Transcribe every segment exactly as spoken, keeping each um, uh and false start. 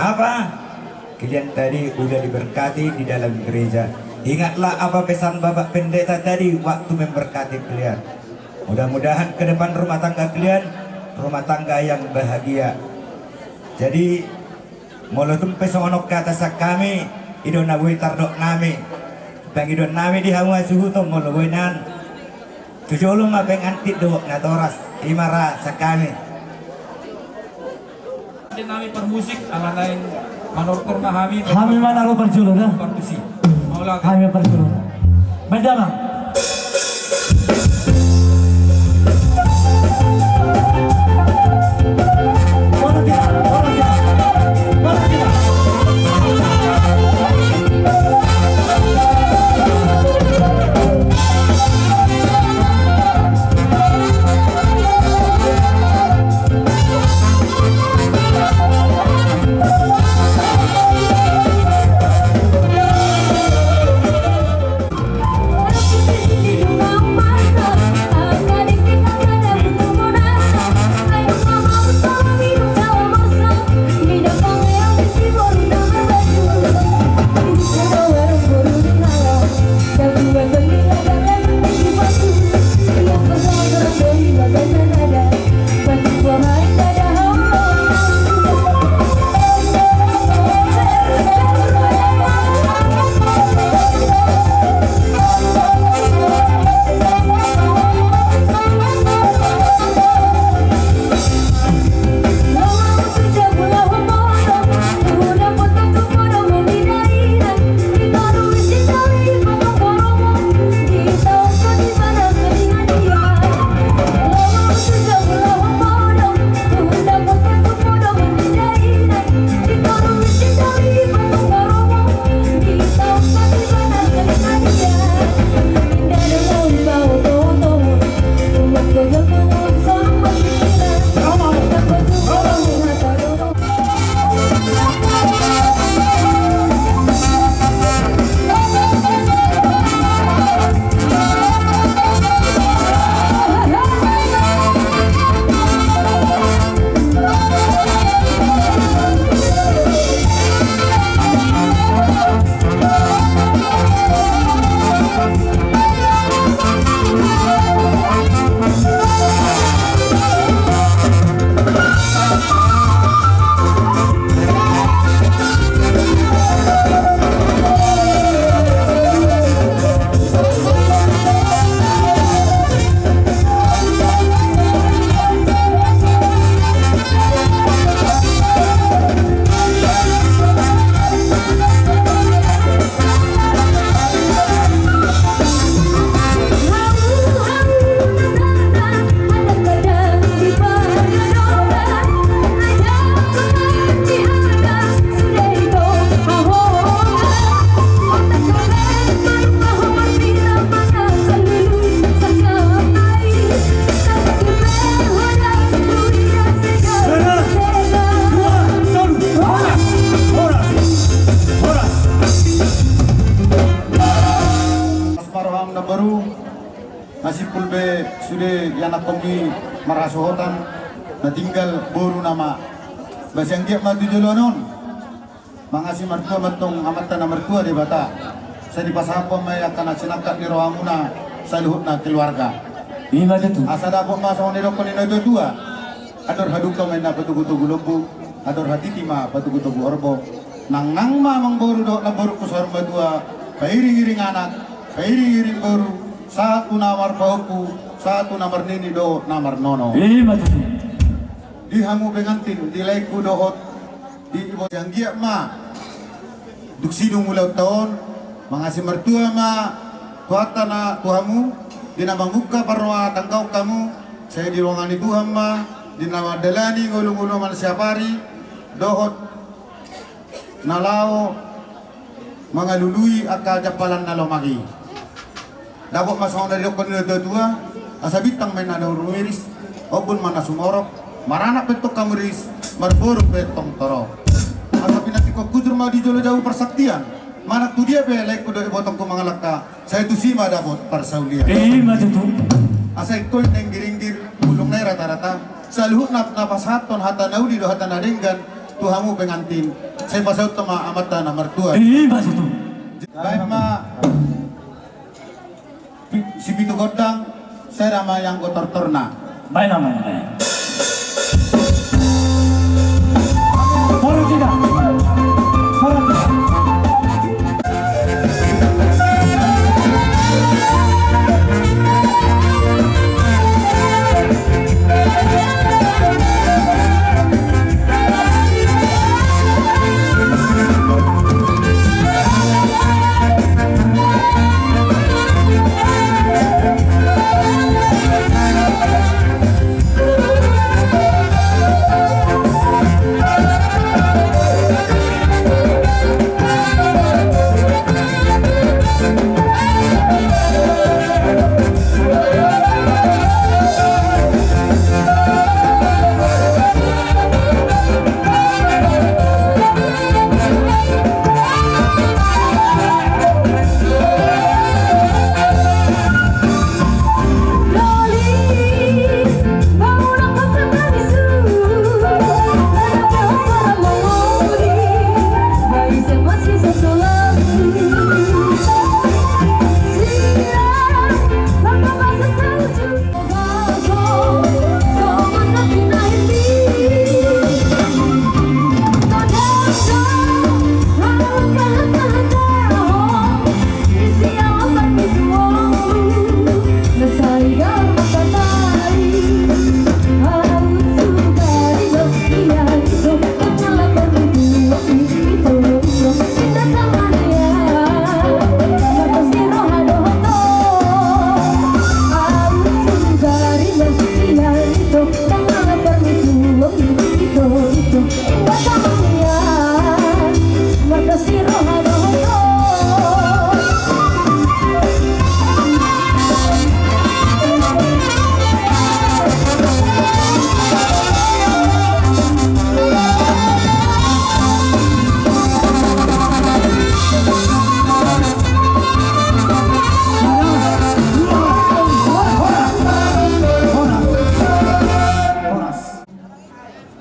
Apa? Kalian tadi udah diberkati di dalam gereja. Ingatlah apa pesan Bapak Pendeta tadi waktu memberkati kalian. Mudah-mudahan ke depan rumah tangga kalian, rumah tangga yang bahagia. Jadi, molo tung pe songon on hata sian hami, i do na boi tardok nami. Pangidoan nami di hamu hasuhuton, molo boi nian, tu jolo ma pengantin dohot natoras, i ma ra sian hami. Di nami parmusik, ala naeng manortor ma hami. Hami ma na ro parjolo da. Partusi. Mauliate. Hami parjolo. Baen damang. Horas ma roham namboru. Na simpul be sude ianakhonmi marhasohotan, na tinggal boru nama. Ba sai anggiat ma tu joloan on mangasi martua ma antong Amanta na martua Debata. Sai dipasahathon ma i angka na sinangkap ni rohamuna saluhutna keluarga. Ima tutu. Asa dapot ma songon didokkon ni na tua-tua. Andor halumpang ma inna patogu-togu lombu, andor hatiti ma patogu-togu horbo. Nangnang ma amangboru dohot namborungku saur matua, pairing-iring anak, pairing-iring boru, sahat tu na marpahompu, sahat tu na marnini dohot na marnono. Ima tutu. Di hamu pengantin, di laengku dohot di ibo, sai anggiat ma dung sidung ulaonta on, mangasi martua ma Tuhanta na tu hamu, di na mangungkap parrumah tanggaon hamu, sai didongani Tuhan ma, di na mandalani ngolu-ngolu na siapari, dohot na laho mangalului angka jampalan na lomak i. Dapot ma songon na didokkon ni na tua-tua, asa bintang ma inna na rumiris, ombun ma na sumorop, maranak pe antong hamu riris, marboru pe antong torop. Asa pinantikhon hujur ma di jolo jabu parsaktian, manang tu dia pe laengku dohot ibotongku mangalangka, sai tusi ma dapot parsaulian. Ima tutu. Asa ingkon na inggir-inggir, bulung na i rata-rata, saluhutna na pasahathon hata na uli dohot hata na denggan tu hamu pengantin. Sai pasaut ma amanta na martua. Ima tutu. Baen ma. Pi-, sipitu gondang, sada ma ianggo tortorna. Baen ma, baen. Moro kita. Moro kita.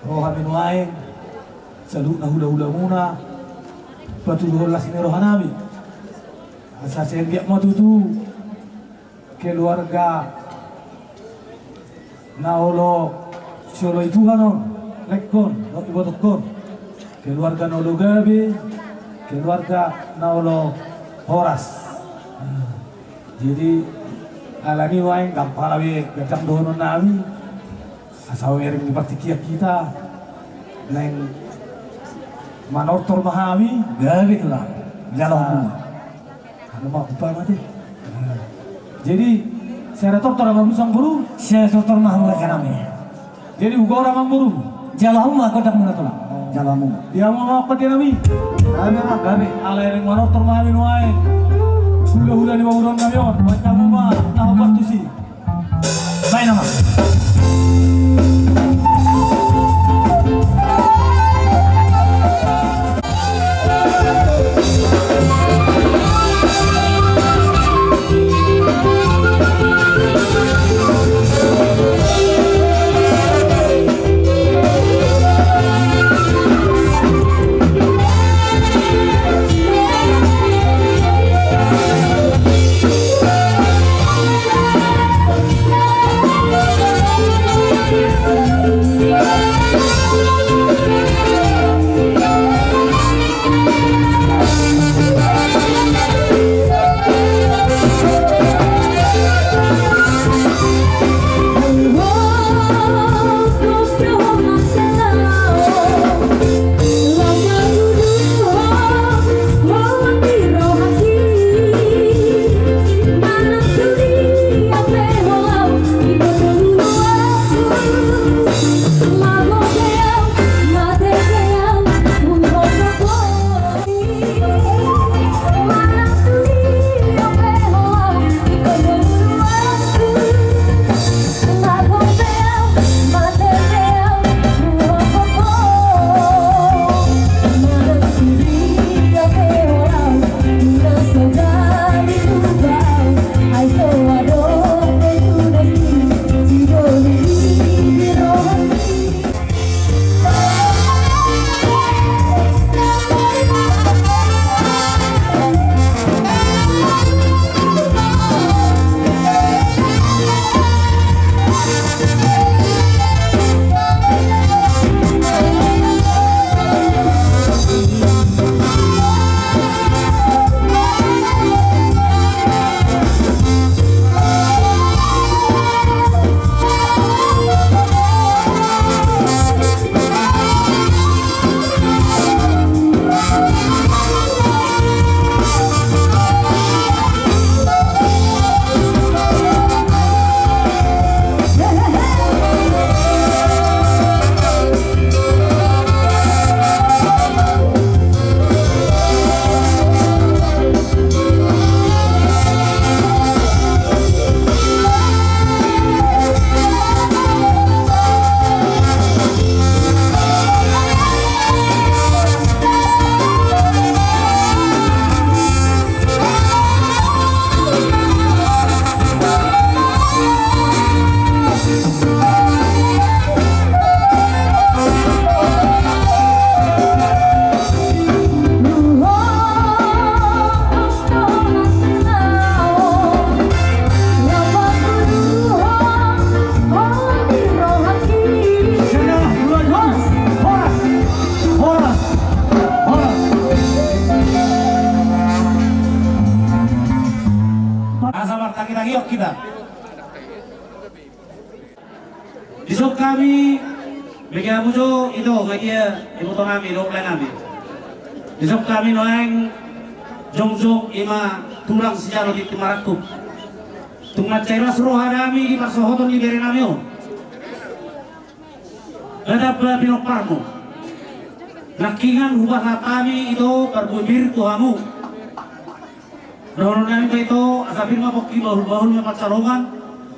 Ro hami nuaeng, saluhutna hulahulamuna, patuduhon las ni rohanami. Asa sai anggiat ma tutu keluarga na olo sioloi Tuhan on, lengkon dohot ibotongkon. Keluarga na olo gabe, keluarga na olo horas. Jadi alani nuaeng ndang pola be ganjang dohononnami. Asa hubereng di partingkian hita naeng manortor ma hami. Gabe, Tulang. Jalo hamu. Anu ma, hupa mate. Jadi sada tortor ma hamu, Amangboru. Sada tortor ma hamu, rajanami. Jadi hugora ma, Amangboru. Jalo hamu ma gondangmuna, Tulang. Jalo hamu. Di hamu ma, pande nami. Gabe, gabe. Ala naeng manortor ma hami nuaeng. Hulahula ni pamoruonnami on. Baen hamu ma na hombar tusi. Baen ma. Hita. Dison hami, bege hamu jo ito, bege iboto nami dohot lae nami. Dison hami nuaeng jongjong, ima tulang sijalo tintin marangkup. Tung mansai las roha nami di parsohoton ni bere nami on. Nda tamba pinomparmu. Nangkiningan hupasahat hami ito parbue pir tu hamu. Dohonon nami ma ito, asa pir ma pongki, bahul-bahul ma pansalongan.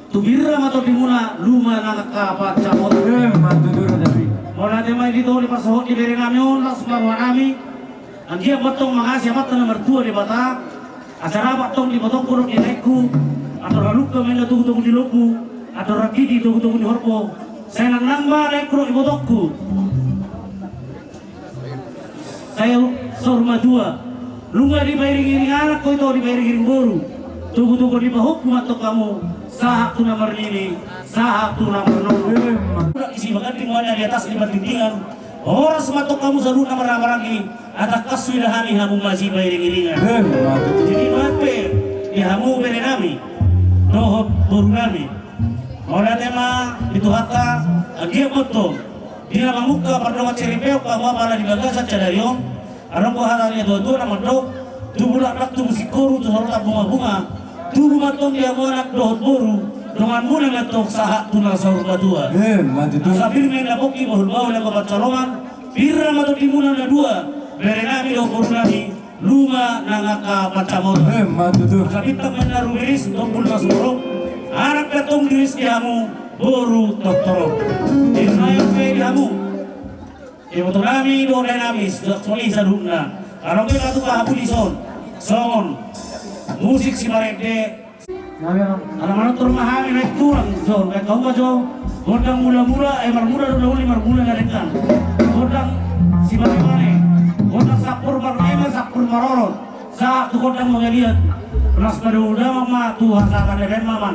Tu pir ma tondimuna, luma nang angka pansamotan. Emma tutu, raja i. Mauliate ma ito di parsohot ni bere nami on, las ma roha nami. Anggiat ma antong mangasi Amanta na martua Debata, asa rap antong di ibotongku dohot di laengku, andor halumpang ma inna togu-togu ni lombu, andor ragiti togu-togu ni horbo, sai nangnang ma laengku dohot ibotongku. Sai saur matua, nunga dipairing-iring anak ho ito, dipairing-iring boru, togu-togu ni pahompu ma antong hamu, sahat tu na marnini, sahat tu na marnono. Emma. Udah isi baganding mana di atas di pantingtingan, horas ma antong hamu saluhutna marhaha maranggi, asa tangkas huida hami hamu masipairing-iringan. Emma tutu. Jadi nuaeng pe di hamu bere nami dohot boru nami, mauliate ma di Tuhanta, anggiat ma antong di na mamungka pardongan saripeon hamu apala di bagasan sadari on. Adong do hata ni natua-tua na mandok, tubu laklak tubu singkoru tu sorotan bunga-bunga. Tubu ma antong di hamu anak dohot boru, donganmuna ma antong sahat tu na saur matua. Emma tutu. Asa pir ma inna pongki, bahul-bahul angka pansalongan, pir ma tondimuna na dua, bere nami dohot boru nami, luma nang angka pansamotan. Emma tutu. Asa pintak ma inna rumiris, tombul na sumorop, anak pe antong diris di hamu, boru tortorop. Di nuaeng pe di hamu, iboto nami dohot lae nami, suang songon i saluhutna. Adong pe na tupa hamu dison, songon musik simarende. Ala manortor ma hami naeng tulang jo, naeng hauma jo gondang mula-mula, eh, marmula do na uli, marmula na denggan. Gondang simane-mane, gondang sampur marmeme, sampur marorot. Sahat tu gondang mangaliat. Las pada uda ma tu hasahatan ni Bere nami.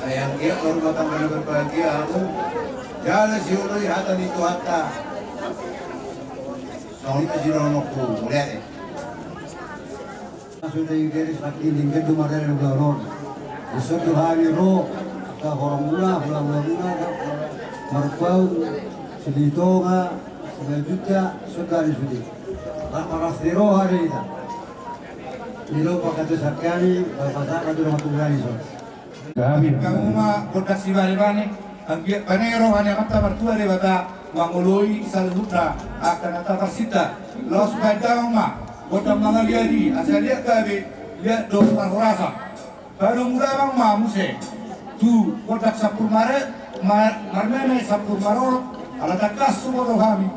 Sai anggiat marumah tangga na berbahagia hamu. Jala sioloi hata ni Tuhanta. Songon i ma sidohononku, mauliate. Sude i beres, sakti dingin tu marere udah ron. Dison do hami ro, angka horong muna, hula-hula muna, Marpaung, Silitonga, Simanjuntak, dison do hami sude. Rap marlas ni roha do hita. Milo pakatesan hami, pasahat tu dongan tunggal i son. Hamu ma gondang sibane-bane, anggiat bane roha ni Amanta Martua Debata mangoloi saluhutna angka na taparsinta. Laos baen damang ma gondang mangaliali, asa liat gabe, liat dohot parhorasan. Baen damang ma muse tu gondang sampur mare, ma-, marmeme sampur marorot, ala tangkas huboto hami.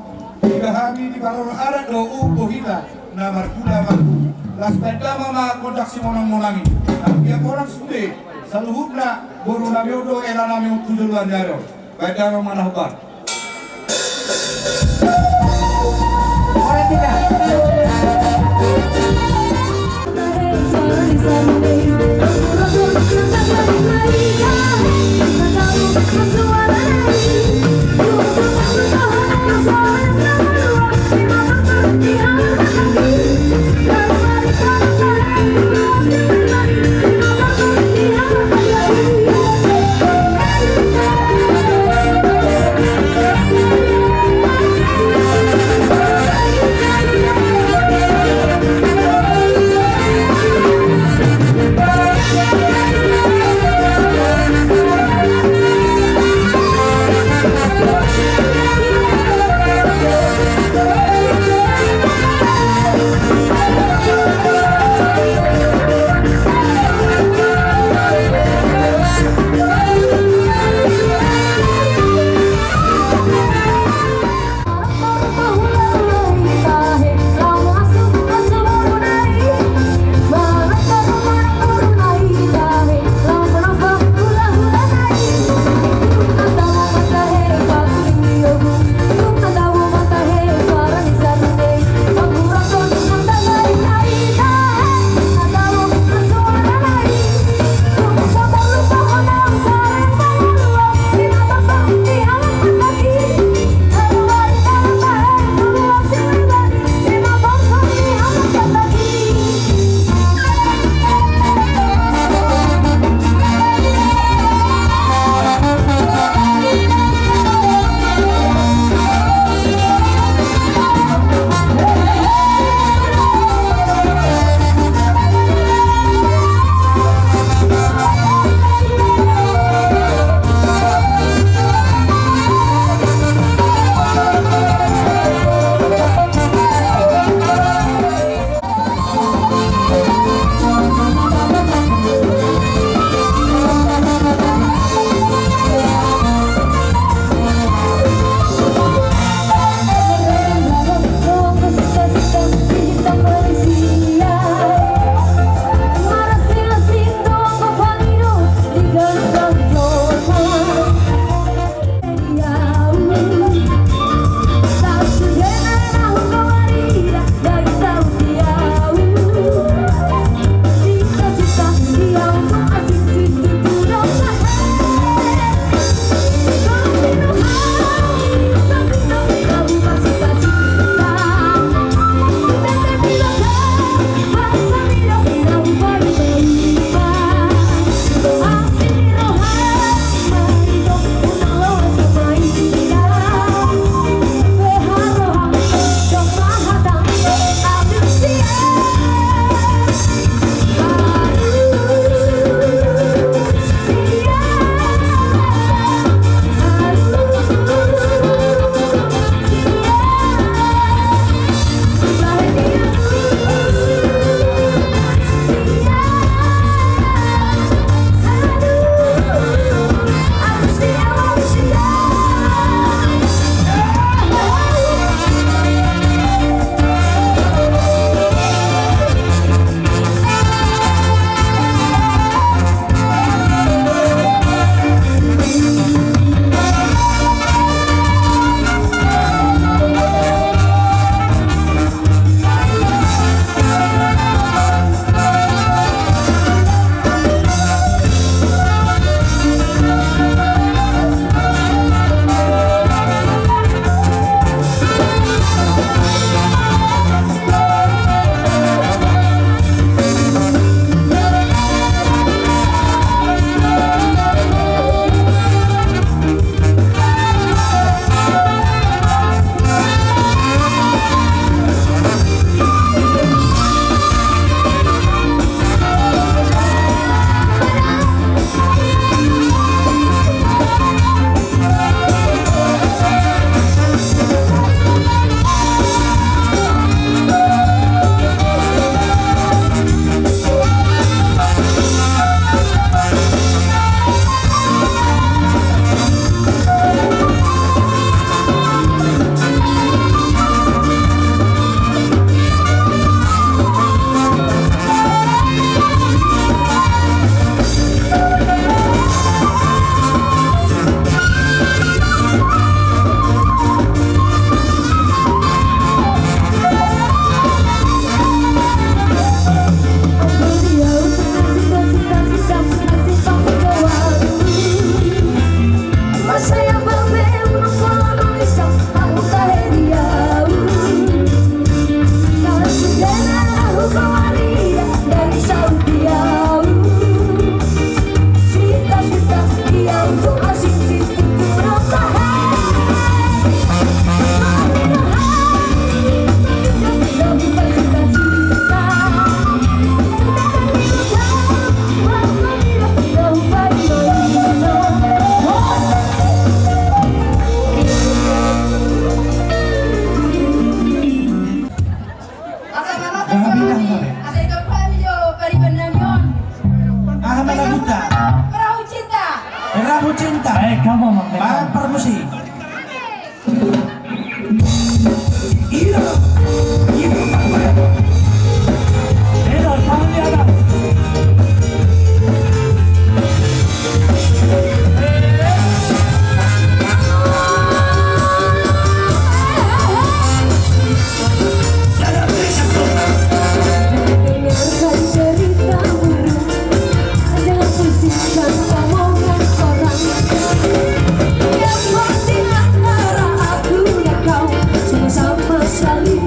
Iba hami diparorot adat do umbo hita na margula margula. Laos baen damang ma gondang simonang-monang i. Anggiat monang sude saluhutna boru nami on dohot hela nami on tu joloan ni ari on. Baen damang ma na hombar. Laguta. Perahu Cinta. Perahu Cinta. Baik, kamu, Mang. Bang Parmusik. Ida, ida, tangan di atas. Dengarkan cerita burung, jangan pusingkan omongan orang. Yang penting antara aku dan kau, sama-sama saling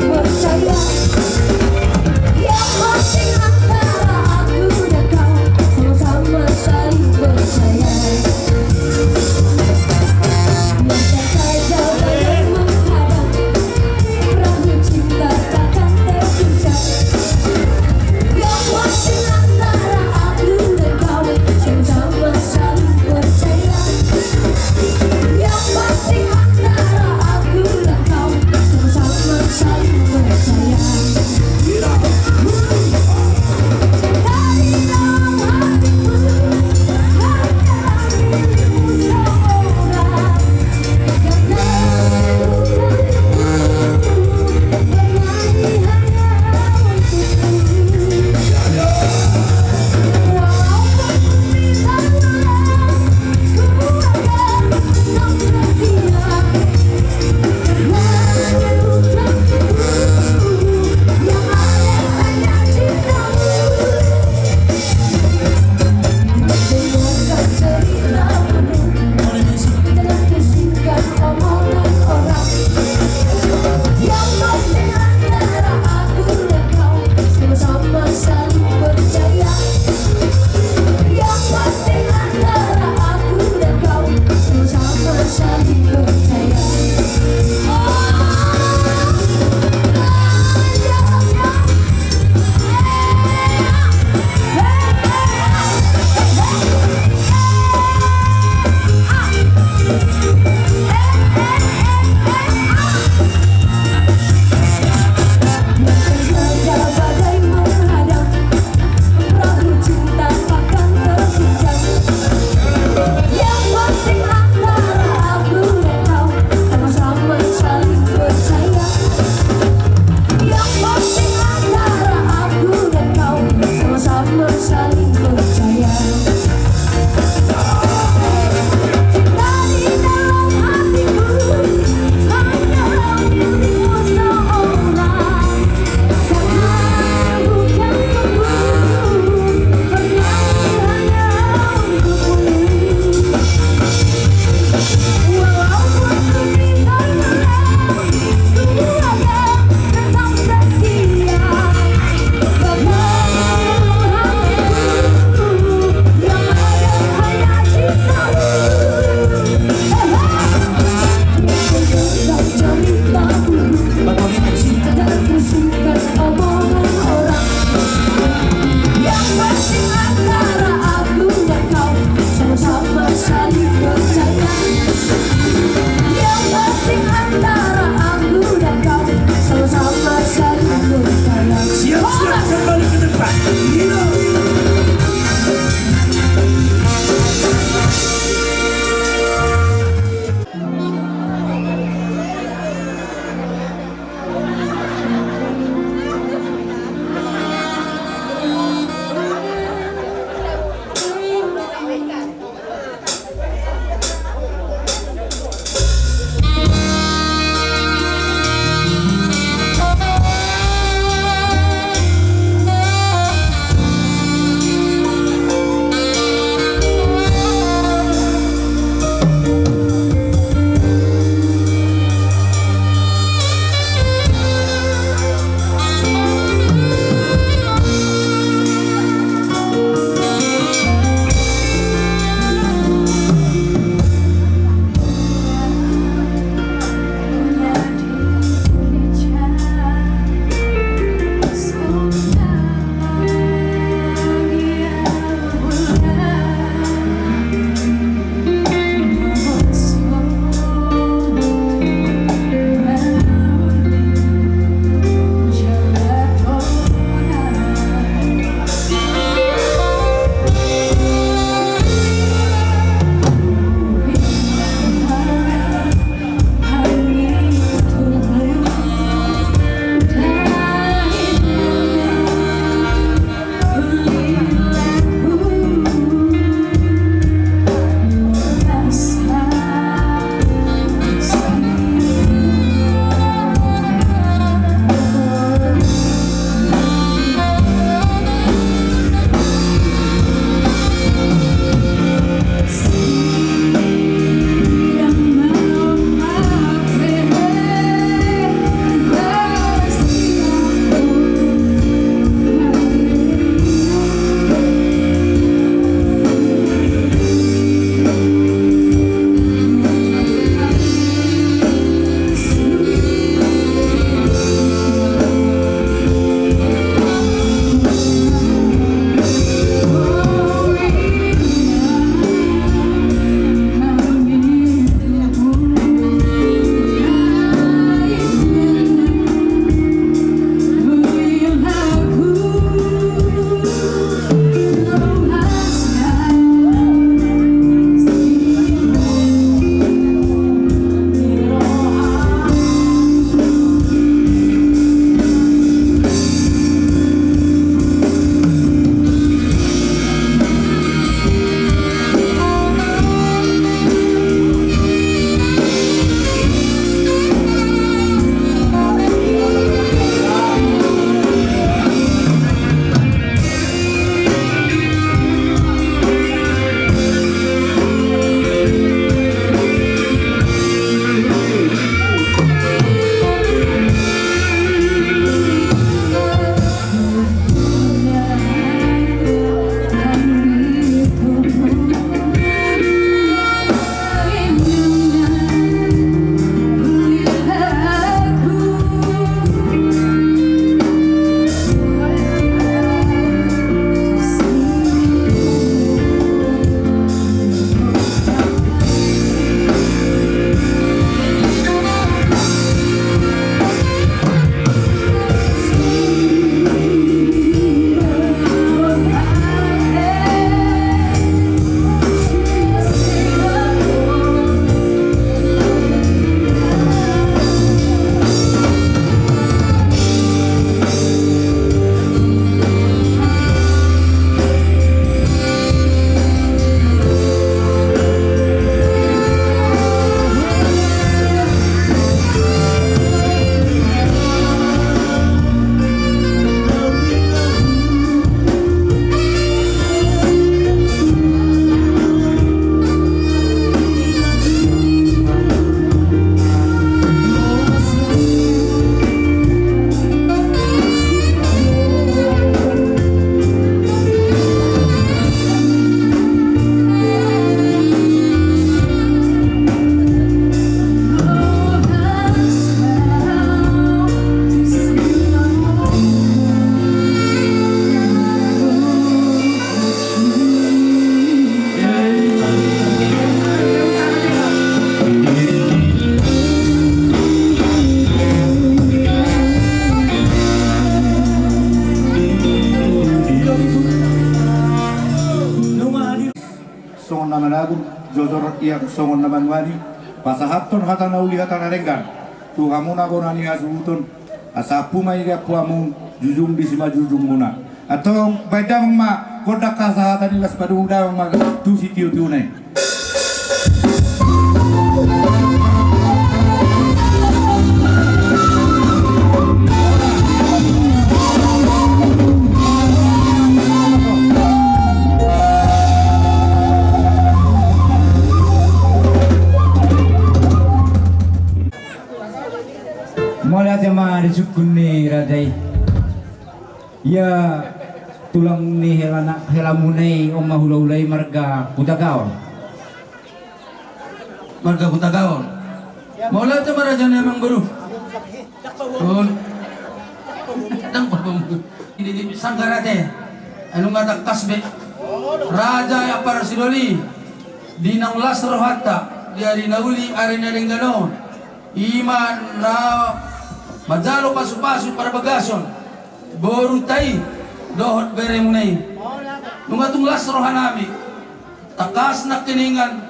Songon na managur, jojor ia songon na manuali, pasahathon hata na uli hata na denggan tu hamuna bona ni hasuhuton, asa ampu ma i ampu hamu, jujung di simanjujungmuna. Antong baen damang ma gondang hasahatan i, laos padomu damang ma tu sitiotio na i. Mauliate ma di sungkun ni raja i. Ia tulang ni helana, helamuna i on ma hulahula i marga Hutagaol. Marga Hutagaol. Mauliate ma raja ni amang boru. Ul. Dang pabom. Ini di sanggar ate. Anu nunga tangkas be. Raja i Ampara Sidoli. Di naung las rohanta di ari na uli ari na denggan on. Ima na manjalo pasupasu parbagason borunta i dohot beremuna i. Nunga tung las rohanami. Tangkas nangkiningan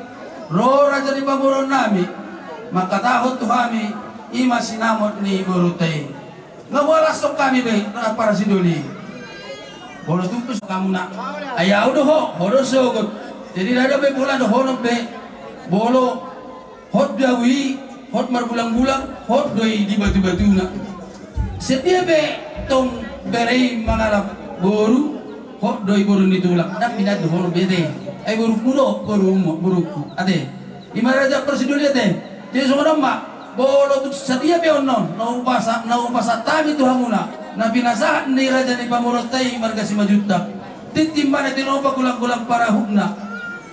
ro raja ni pamoruonnami mangkatahon tu hami, ima sinamot ni borunta i. Nga hualashon hami be Ampara Sidoli. Molo tung tu hamuna, ai au do ho, ho do sogot. Jadi ndada be pola dohonon be. Molo hot do au i, hot marbulangbulang, hot do i di batubatuna. Sadia be tong bere i mangalap boru, hot do i boru ni tulang. Ndang pinandu hono be ate. Ai borungku do, borungku, borungku. Ate. Ima raja Ampara Sidoli ate. Jadi songon on ma. Molo tung sadia be on non na hupasahat, na hupasahat hami tu hamuna, na pinasahat ni raja ni pamoruonta i marga Simanjuntak. Tintin ma na tinopa, golanggolang parahutna.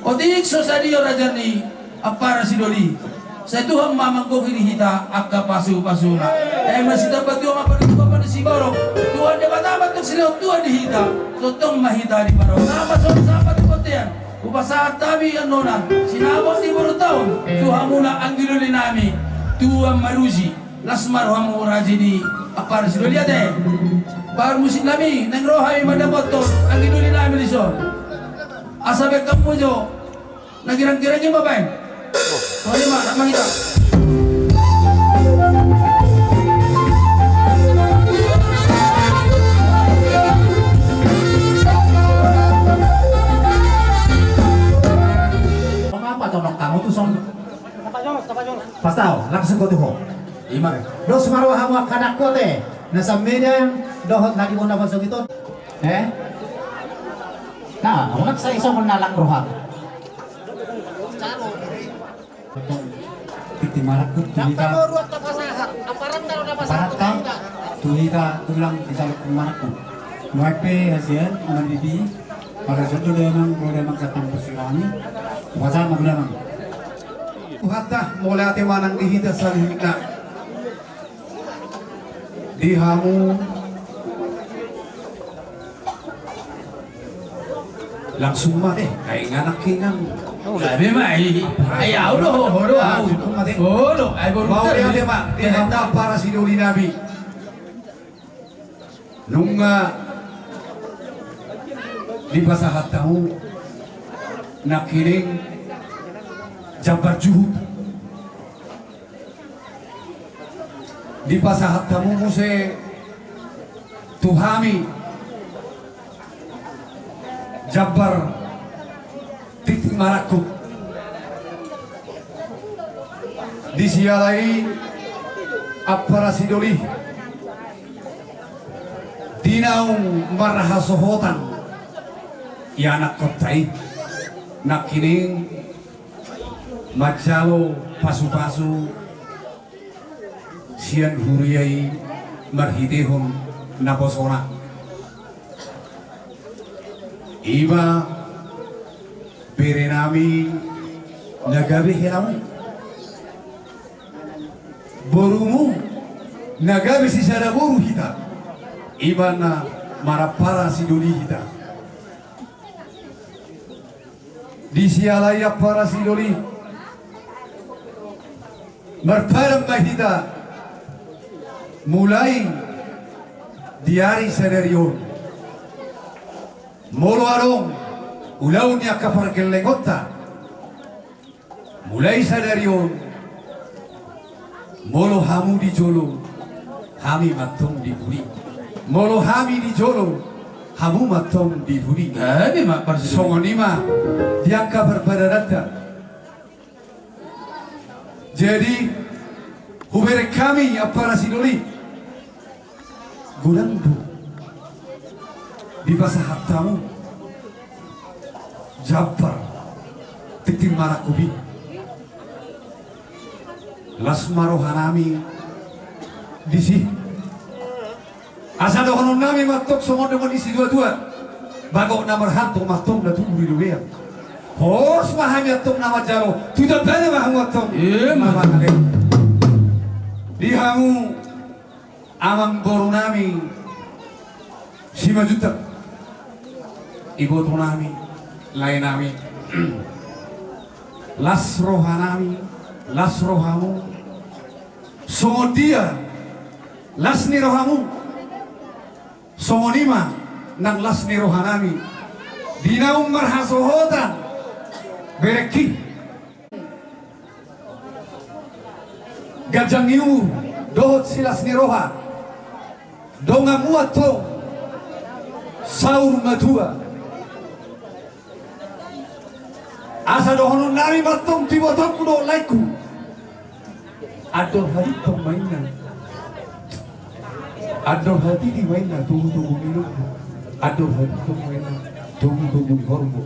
Otik so sadia raja ni Ampara Sidoli, sai Tuhan ma manggohi di hita angka pasupasuna. Ai masitambatua ma paduka pande siborok. Tuhan Debata ma tong silehon tua di hita. Tongtong ma hita diparorot. Nama songon sapa tu bontean. Hupasahat hami annon na sinamot ni borunta on tu hamuna anggi dolinami. Tuan Marusi. Las ma rohamu raja ni Ampara Sidoli ate. Parmusiknami, naeng ro hami mandapothon anggi dolinami dison. Asa baen hamu jo. Na giranggirangi ma baen. Songon i ma, rap ma hita. Mangapa tonok hamu tu son? Pas tau, langsung go tu ho. Ima. Dos ma roha hamu angka anakku ate, na sa Medan dohot na di bona pasogiton. Eh? Na, unang sai songon na lang roha. Tintin ma anakku, tu hita. Aparanta, tu hita tulang di saluk ma anakku. Nuaeng pe hasian, aman di pi. Pada sondo damang, ro damang satang persilangi. Puasa ma damang. Tuhanta, mauliate ma nang di hita saluhutna. Di hamu langsung ma ate, ai nga nangkiningan. Gabe ma i, ai au do ho, ho do au. Langsung ma ate. Ho do, ai boru. Mauliate ma di hamu Ampara Sidolinami. Nunga dipasahat hamu nangkining jambar juhut. Dipasahat hamu muse tu hami jambar titik marangkup. Disiala i Ampara Sidoli, di naung marhasohotan ianakkonta i, nangkining manjalo pasupasu sian huria i marhitehon naposona. Ima berenami na gabe helamu, borumu na gabe sisada boru hita, ima na marampara sidoli hita. Disiala i ampara sidoli, marpadan ma hita mulai di ari sadari on. Molo adong ulaon ni angka pargellengonta, Mulai sadari on, molo hamu di jolo, hami ma antong di pudi. Molo hami di jolo, hamu ma antong di pudi. Jadi ma, songon i ma di angka parparadanta. Jadi, hubereng hami ampara sidoli. Godang do dipasahat hamu jambar tingting marangkup i. Las ma rohanami disi. Asa dohononnami ma antong songon dohonon ni situatua: Bagot na marhalto ma antong na tubu di robean. Horas ma hami antong na manjalo, tu tambana ma hamu antong. Ima. Di hamu amangborunami Simanjuntak, ibotonami, laenami. Las rohanami, las rohamu. Songon dia las ni rohamu, songon i ma nang las ni rohanami. Di naung marhasohotan berengki, ganjang ni umur dohot silas ni roha, donganmu antong saur matua. Asa dohononnami ma antong tu ibotongku dohot laengku: Andor hatiti ma inna, andor hatiti ma inna togutogu ni lombu. Andor hatiti ma inna togutogu ni horbo.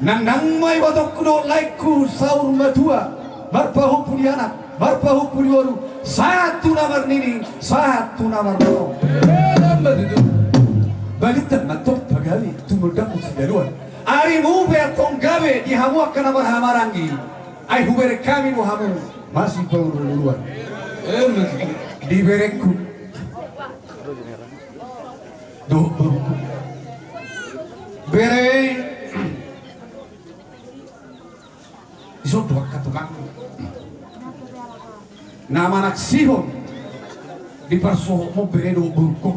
Nangnang ma ibotongku dohot laengku saur matua, marpahompu di anak, marpahompu di boru, sahat tu na marnini, sahat tu na marnono. Balintang ma antong pagabe tumundalhon sidaluan. Arimu pe antong gabe di hamu angka na marhahamaranggi. Ai hubereng hami do hamu masipaolooloan. Di berengku dohot borungku. Bere, dison do angka tukangku na manaksihon di parsohotmon bere dohot borungku.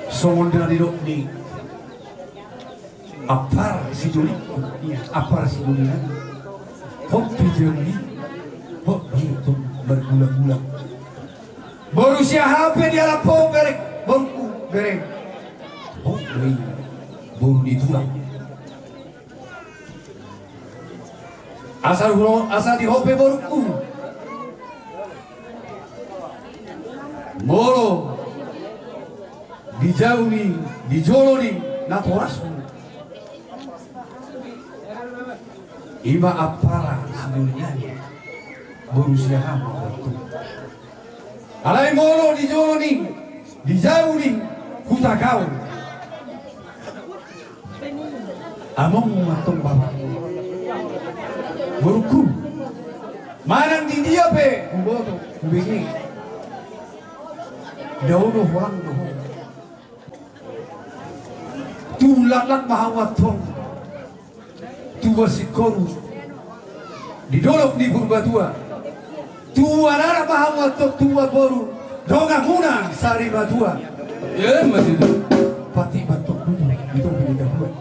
Songon na nidok ni ampara sidolingku, ia, ampara sidolinami. Hot pe jam i, hot do i antong margulanggulang. Boru siahaan pe dialap ho bere, borungku, bere. Hot do i boru ni tulang. Asa ro, asa di ho pe borungku, molo di jabu ni, di jolo ni natorasmu, ima ampara sidolinami, boru siahaan ma borungku. Alai molo di jolo ni, di jabu ni hutagaol, amongmu ma antong bapakmu, borungku. Manang di dia pe huboto, hubege, dao do holan do ho. Tu laklak ma hamu antong tubuan singkoru di dolok ni Purbatua. Tubuan anak ma hamu antong tubuan boru, donganmuna sari matua. Ima tutu. Patik ma antong tutu di topi ni dabuan.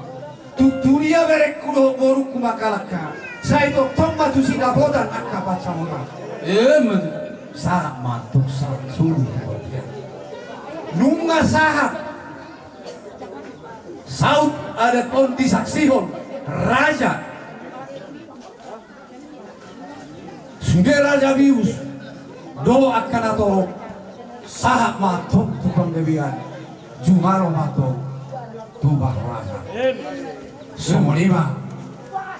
Tu, tu dia berengku dohot borungku mangkalangka, sai tongtong ma tusi dapotan angka pansamotan. Ima tutu. Sahat ma antong sahat solu. Nunga sahat saut adat on disaksihon raja, sude raja bius dohot angka na torop, sahat ma antong tu panggabean, jumalo ma antong tu parhorasan. Songon i ma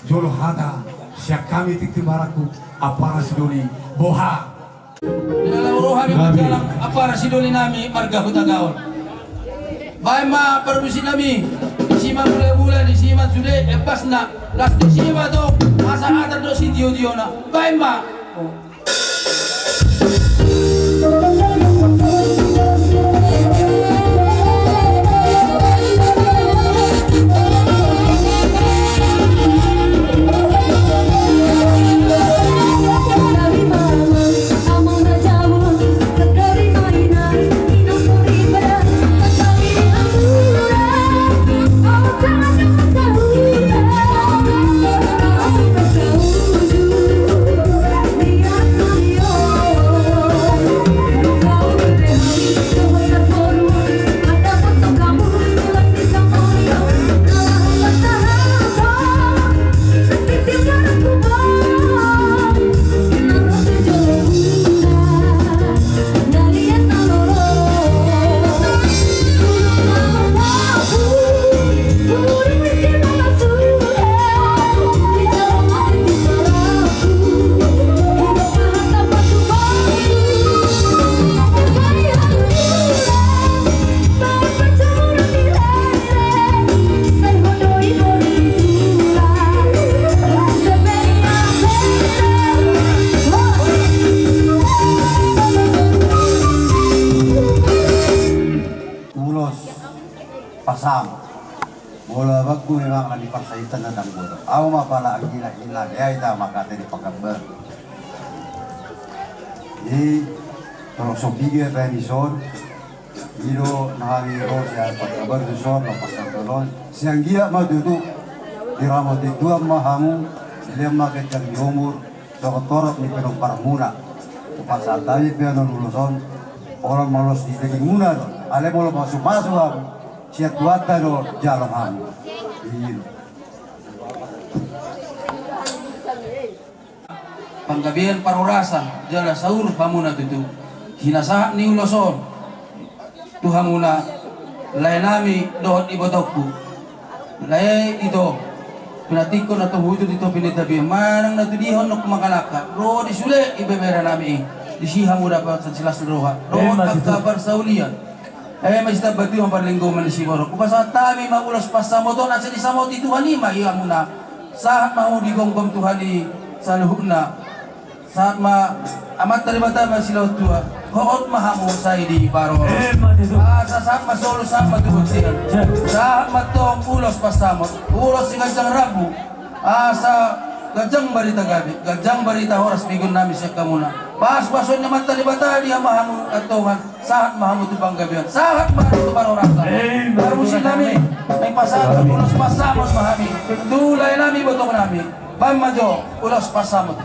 jolo hata sian hami tingting marangkup, ampara sidoli, boha. Di na laho ro hami manjalang ampara sidolinami marga Hutagaol. Baen ma parmusiknami, disi ma mulabula, disi ma sude embasna, las disi ma tong asa atar dohot sitiotiona. Baen ma. Ulos pasahat. Molo abangku memang na di parsahitan na dang boto. Au ma pala anggina ina beai ta maka tadi pagambar. Di tolong sopiga pe di son. Ido na hami ro sian pagambar tu son na pasahat on. Sian gia ma tutu. Di ramoti tuan ma hamu. Di lema kencang di umur. Songon torop ni pinompar muna. Hupasahat hami pe annon ulos on. Olo ma ulos di daging muna do. Alai molo masumasu hamu sian Tuhanta do jalo hamu. Iyo. Panggabean parhorasan jala saur hamuna tutu. Hinasahat ni ulos on. Tu hamuna, lae nami dohot ibotongku. Lae ito, pinantikkon na tohutu di topi ni tapian manang na tudihon nongku mangalangka ro di sule ibebere nami i. Disi hamu dapot silas ni roha dohot angka parsaulian. Lae ma sitamba tu hamparlinggoman ni siborok. Hupasahat hami ma ulos pansamot on asa disamoti Tuhan i ma i hamuna. Sahat ma hamu digomgom Tuhan i saluhutna. Sahat ma Amanta Debata ma silehon tua. Hohot ma hamu sai diparorot. Asa sahat ma solu sahat ma tu bontean. Sahat ma tong ulos pansamot. Ulos siganjang rambu. Asa ganjang barita gabe ganjang barita horas bigon nami sian hamuna. Pasupasu ni Amanta Debata di hamu hamu antongan. Sahat ma hamu tu panggabean. Sahat ma hamu tu parhorasan. Parmusik nami. Naeng pasahat ulos pansamot ma hami tu lae nami ibotong nami. Baen ma jo ulos pansamot.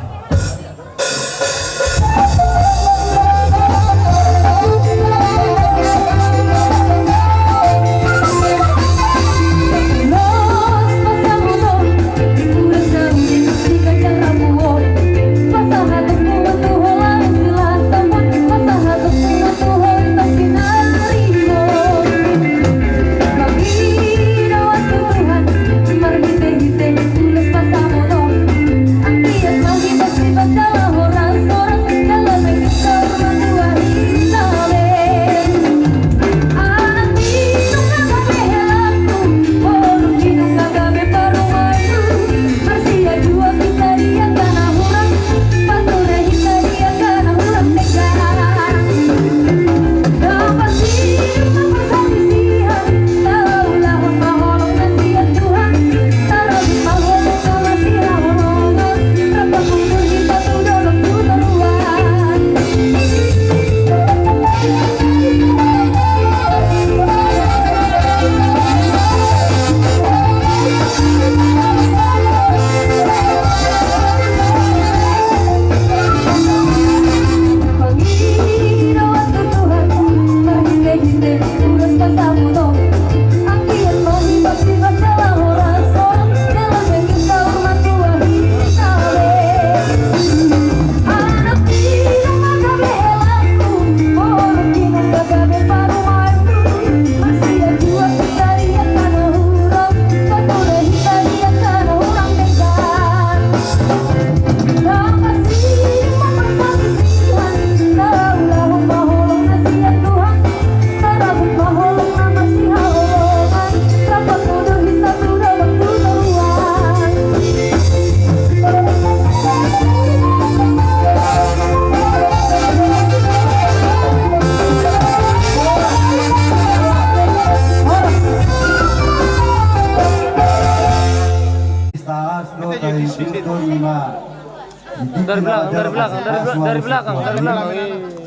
Dari belakang, dari belakang, dari belakang, dari belakang.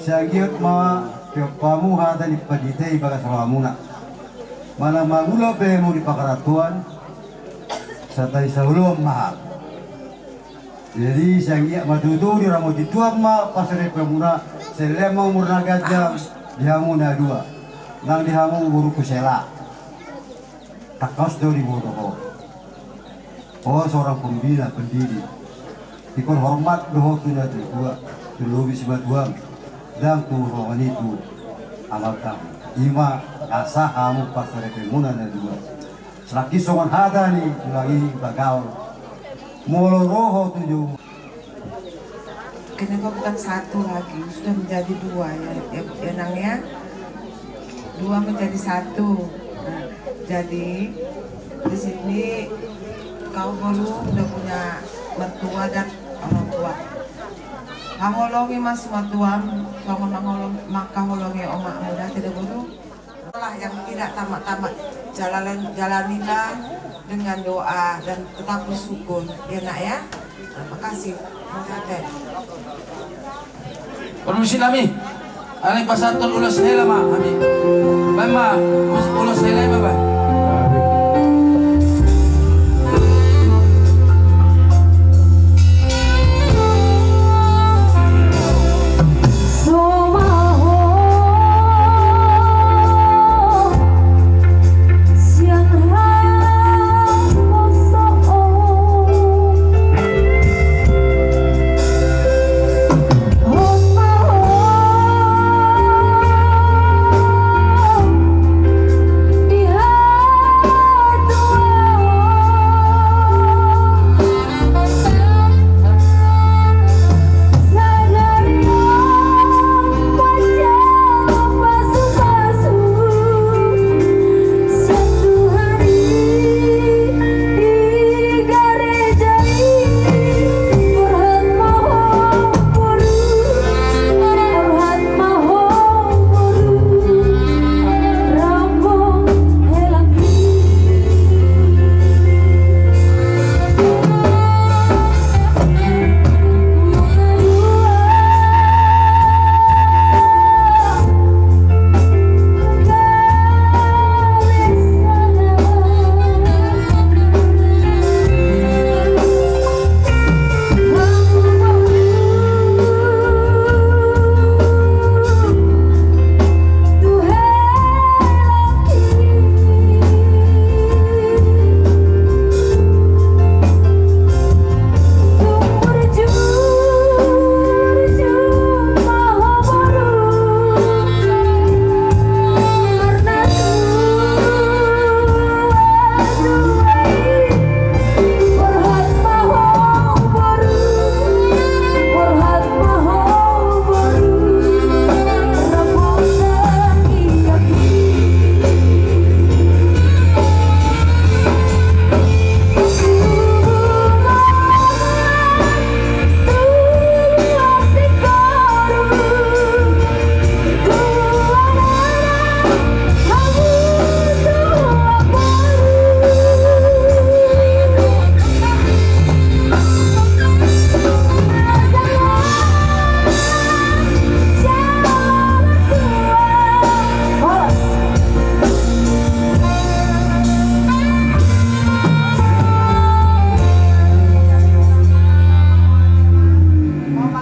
Sai anggiat ma piompamu hata ni pandita i bagas rohamuna. Manang mangula pe hamu di pangarantoan, satai saoloan ma. Jadi sai anggiat ma tutu diramoti Tuhan ma parsaripeonmuna, sai lehon ma umur na ganjang di hamu na dua. Nang di hamu boru Kusela. Tangkas do diboto ho. Ho seorang pembina, pendidik. Ingkon hormat do ho tu na tua, terlebih simatuam, ndang tu roha ni tu amanta. Ima asa hamu parsaripeonmuna na dua. Selagi songon hata ni tulang i bagaol. Molo ro ho tu jou. Kenapa bukan satu lagi? Sudah menjadi dua ya, ya, ya, Nang, ya. Dua menjadi satu. Nah, jadi di sini kau, Boru, udah punya mertua dan orang tua. Haholongi ma simatuam, songon mangholong, mangkaholongi omakmu, da, tidak, Boru? Yang tidak tamat-tamat, jalan, jalanilah dengan doa dan tetap bersyukur, ya, Nak, ya. Terima kasih. Oke. Permisi nami. Alai pasahathon ulos hela ma hami. Baen ma, ulos hela ma baen.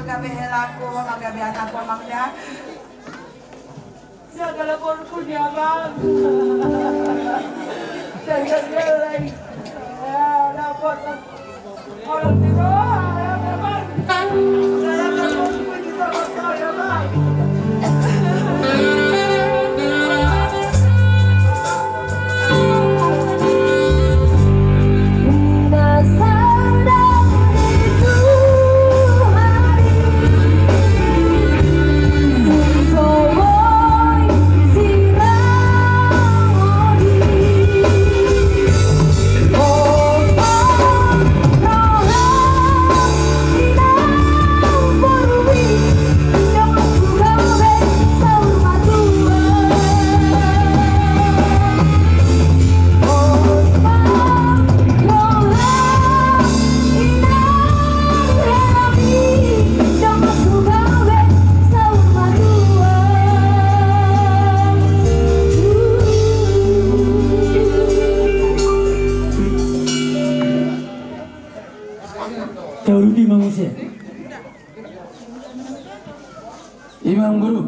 Gabe helaku, gabe anakku, Amang, ya. Jaga laporku di Amang. Jaga dia lagi. Ya, lapor. Orang di bawah, ya, Amang. Jaga laporku di bawah, ya, Amang. Taruti ma muse. Ima, Amang Boru.